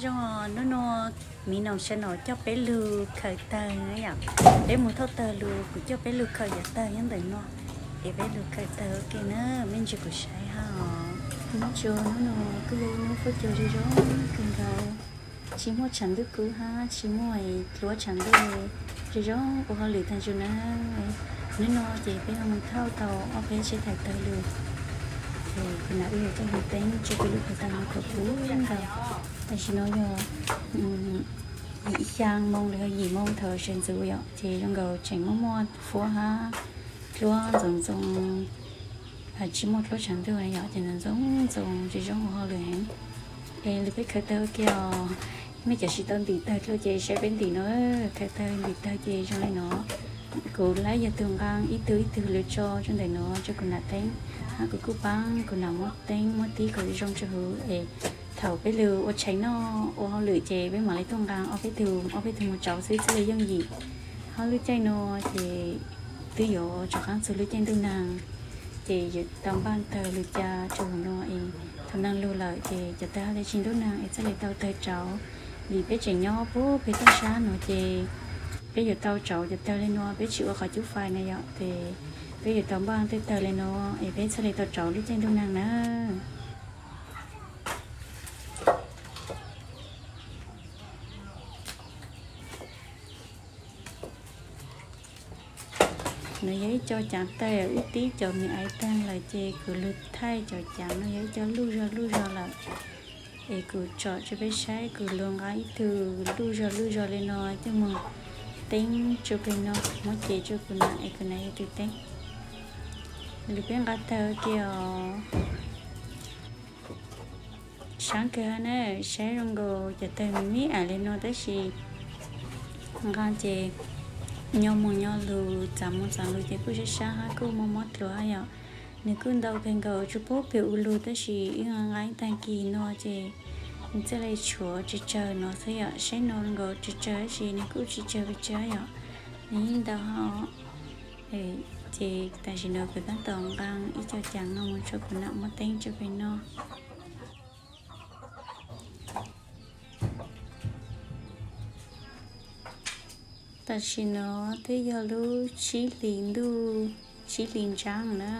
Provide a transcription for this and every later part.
Zoo, hnub no miv noos sawv no coj peb lug khaws tawg na yom. Peb mus thauj tawg lug, kuv coj peb lug khaws cov tawg nyob ntawm no, es peb lug khaws tawg ua ke na. Mej ntsia kuv saib hab os. Nyob rua hnub no kuj yog ib hnub fuab cua zoo zoo kawg nkaus, tsis muaj tshav ntuj kub hab tsis muaj dluab tshav ntuj, zoo zoo ua hauj lwm taag zug na. Hnub no ces peb ho mus thauj tau ob peb tsheb thais tawg lug, es kuv nam wb yuav coj lug teeb tsua peb lub khaws tawg no kom puv nkaus. Tam sim no yog xyaa moo los yog yim moo thaum sawv ntxuv yom, ces zoo nkaus tseem muaj muaj fuab hab dluab ntxoov ntxoo, tsis muaj dluab tshav ntuj na yom, ces ntxoov ntxoo zoo zoo ua hauj lwm heev. Es lwm peb khaws tawg ua ke os. Mej cov tsis tau ntim tawg dlua ces saib peb ntim no, khaws tawg ntim tawg ces zoo li no. Kuv laib yog tug nqaa ib tug ib tug lug tso rua ntawm no rua kuv nam teeb, hab kuv kuj paab kuv nam muab teeb muab tib kom zoo rua huv es thaum peb lug ua tshais noj ua hauj lwm ces peb mam le tuaj nqaa ob peb tug ob peb tug mus tsauv xwb thiaj le yooj yim. Hab lub caij no ces twb yuav rov qaab txug lub caij ntuj naag, ces yuav tau npaaj tawg lug ca rua huv no es thaum naag lug lawm ces cov tawg hab le tsis ntuj naag es txhaj le tau tawg tsauv. Vim peb tseem nyob puag peg toj sab no ces peb yuav tau tsauv cov tawg le no peb tsis ua qhov cub fais na yom, ces peb yuav tau npaaj tej tawg le no es peb txhaj le tau tsauv lub caij ntuj naag na. No yog ib co caav tawg, wb tib cov me aiv taag lawm ces kuv lug thaij cov caav no yog ib co luj zog luj zog lawm. Es kuv tsom rua peb saib, kuv lug nqaa ib tug luj zog luj zog le no coj moog teeb tsua peg no, muab cev tsua kuv nam es kuv nam yog tug teeb. Lwm peb nqaa tawg ua ke os. Sab kawg hab na, saib zoo nkaus cov tawg me me aiv le no tab sis nqaa ces nyo moog nyo lug txav moog txav lug ces kuj sab sab hab kuj mob mob dlua hab yom. Nwg kuj ntau kawg nkaus tsuas puab peg ua lug tab sis wb nqaa ib taag kis no ces nwg txhaj le tshuav tsawg tsawg no xwb yom. Saib no nkaus tsawg tsawg tab sis nwg kuj tsis tsawg pes tsawg yom, nwg yeej ntau hab. Ces tam sim no kuv taab tom nqaa ib co caav no moog tsua kuv nam muab teeb tsua peg no. Tam sim no twb yog lub tsib hlis ntuj, tsib hlis ntsaab na,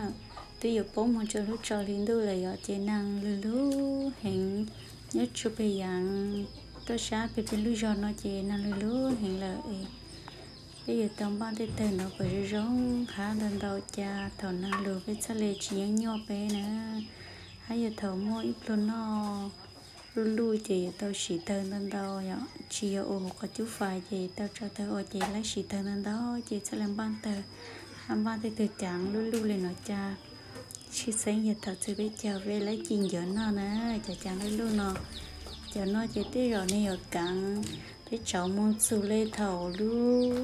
twb yuav poob moog rua lub tso hli ntuj lawm yom, ces naag lug lug heev. Nyob tsua peg yaav toj sab peg peg lub zog no ces naag lug lug heev lawm es peb yuav tau npaaj tej tawg no kom zoo zoo hab ntau ntau ca thaum naag lug peb txhaj le tsis nyuaj nyuaj peb na. Hab yog thaum muaj ib pluag noj luj luj ces yuav tau sim tawg ntau ntau yom, tsis yog ua huv qhov cub fais ces tau tso tawg ua ces laib sim tawg ntau ntau ces txhaj le npaaj tawg, npaaj tej tawg caav luj luj le no ca. Tshwj xeeb yog thaum txug peb caug peb laib ci ncuav noj na, cov caav luj luj no. Cov no ces tej zaum nwg yuav kaav, peb tsauv moog txug le thaum lub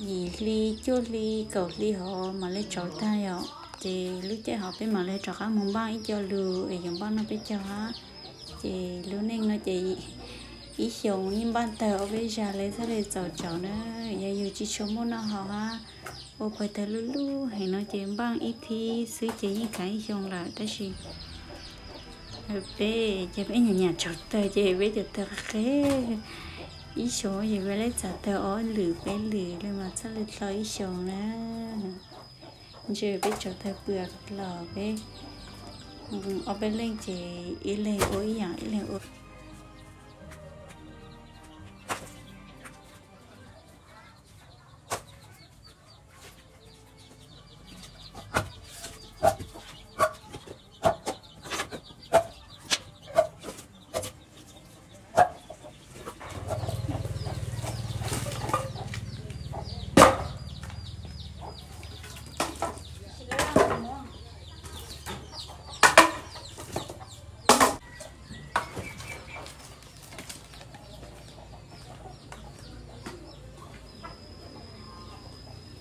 yim hli, cuaj hli, kaum hli hov mam le tsauv tag yom. Ces lub caij hov peb mam le rov qab moog npaaj ib co lug es yuav npaaj noj peb caug hab. Ces lub neej no ces ib xyoos yeej npaaj tawg ob peb zag le txhaj le txaus tsauv na. Yog yug tsis tshua muaj noj haus hab ua pawg tawg luj luj heev no ces npaaj ib thib xwb ces yeej kaav ib xyoos lawm tab sis peb ces peb nyam nyam tsauv tawg ces peb cov tawg qab qeb ib xyoos ces peb laib txav tawg ob lwm peb lwm le mas txhaj le dlhau ib xyoos na. Ntshe peb tsauv tawg pw los peb ob peb leej ces ib leeg ua ib yaam ib leeg ua.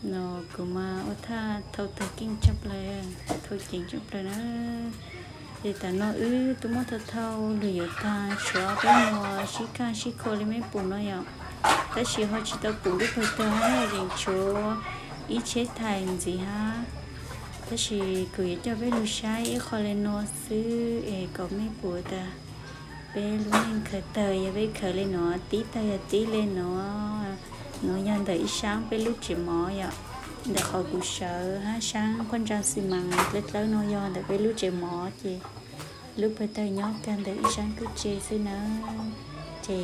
No kuv mas ua thaj thau tawg keej tshaj plaws, thau ceev tshaj plaws na. Ces tam no wb twb muab thau thau lug yuav tag, tshuav peb mus sib kaj sib khua li mej pum no yom. Tab sis ho tsis tau pum lub pawg tawg hab na, yeej tshuav ib tsheb thais ntxiv hab. Tab sis kuv yuav coj peb lug saib ib qho le no xwb es kom mej pum tas Peb lub neej khaws tawg yog peb khaws li no, tib tawg yog tib li no. Nuav yog ntawm ib saab peb lub tsev mov yom, ntawm qhov kuv sawv hab saab qhov ntsa xi mas dlawb dlawb no yog ntawm peb lub tsev mov ces lub pawg tawg nyob kag ntawm ib saab kub tse xwb nawb. Ces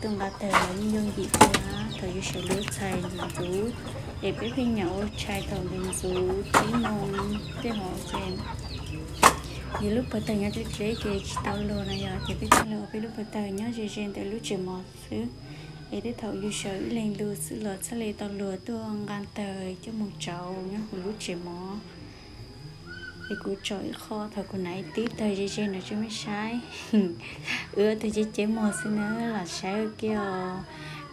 tuaj nqa tawg los yeej yooj yim kawg hab. Thaum yus sawv lub txhais ntxuv ntxuv, es peb pheej nyam ua tshais thaum ntxuv ntxuv tsib moos tej hov ces yus lub pawg tawg nyob dleb dleb ces tsis tau luag na yom, ces peb thiaj li ua peb lub pawg tawg nyob ze ze ntawm lub tsev mov xwb. Es tej thaum yus sawv ib leeg lug xwb los txhaj li tau luag tuaj nqa tawg coj mus tsau nyob huv lub tsev mov. Es kuv tsom ib qho thaum kuv hnav ib tib tawg ze ze no tso mej saib. Wb ua tug ceb ceb muag xwb nawb, lam saib ua ke os.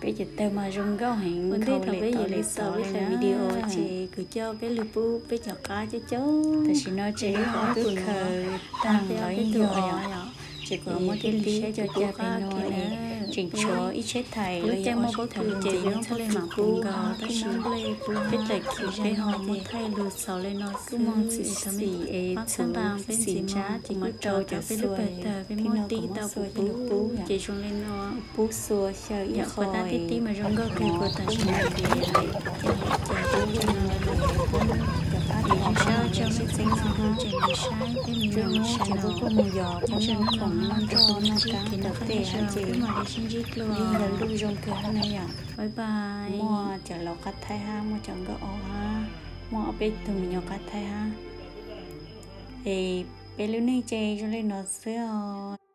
Peb cov tawg mas zoo nkauj heev, ua ntej thaum peb yuav li xaus peb video ces kuv coj peb lug pub peb cov qab coob coob. Tam sim no ces wb twb khaws tag los yeej yog, ces kuv muab thiaj li saib cov cag peg no es tseem tshuav ib tsheb thais los yog ob tsheb thais lug ntxiv txhaj li mam pub nkaus, tab sis peb tawm khiv peb ho muab thaij lug xaus li no xwb. Kuj moog xim xim es txhuv xim ntsab ces kuj rau cov xuas, tib no kuv muab xuas peb lug pub, ces zoo li no, pub xuas xyaw ib qho, tab tib tib mas zoo nkauj kawg, kuv tam sim no ces pub li no, es zoo sab tso mej txhua leej txhua tug tseem saib peb mus yos, peb mus yos, peb mus khoom noj nrog noj qab tom tej hab ces yeej yog lub zoo kawg hab na yom. Pais, muaj cov laus qab thaib hab, muaj cov nkauj ob hab, muaj ob peb tug me nyuam qab thaib hab. Es peb lub neej ces zoo li no xwb os.